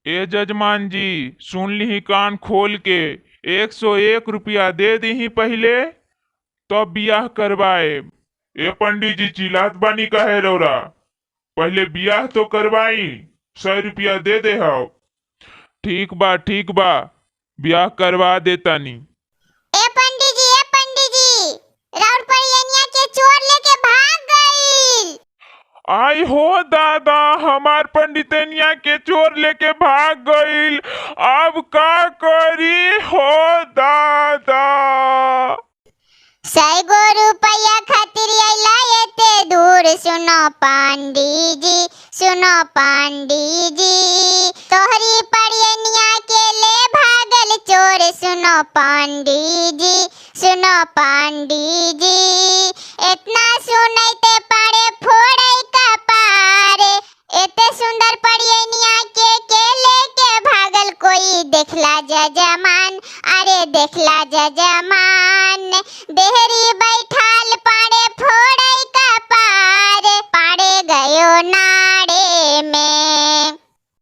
ए जजमान जी, सुन लीही कान खोल के, 101 रुपया दे दीही पहिले तब बियाह करवाए। ए पंडित जी, चिल्लात बानी काहे रौरा? पहले बियाह तो करवाई, 100 रुपया दे दे हव। ठीक बा ठीक बा, बियाह करवा देतानी। ए पंडित जी, ए पंडित जी, राउर परियनिया के चोर लेके भाग गईल। आई हो दादा, हमार पंडितनिया के चोर लेके भाग गईल, अब का करी हो दादा? 100 गो रुपया खातिर अइला एते दूर, सुनो पंडित जी, सुनो पंडित जी, तोहरी परियनिया के ले भागल चोर, सुनो पंडित जी, सुनो पंडित जी। इतना सुनैते पारे फोड़ै कपारे, एते सुंदर परियनिया के लेके भागल कोई देखला जजमान, अरे देखला जजमान, देहरी बैठाल पारे फोड़ै कपारे, पारे गयो ना।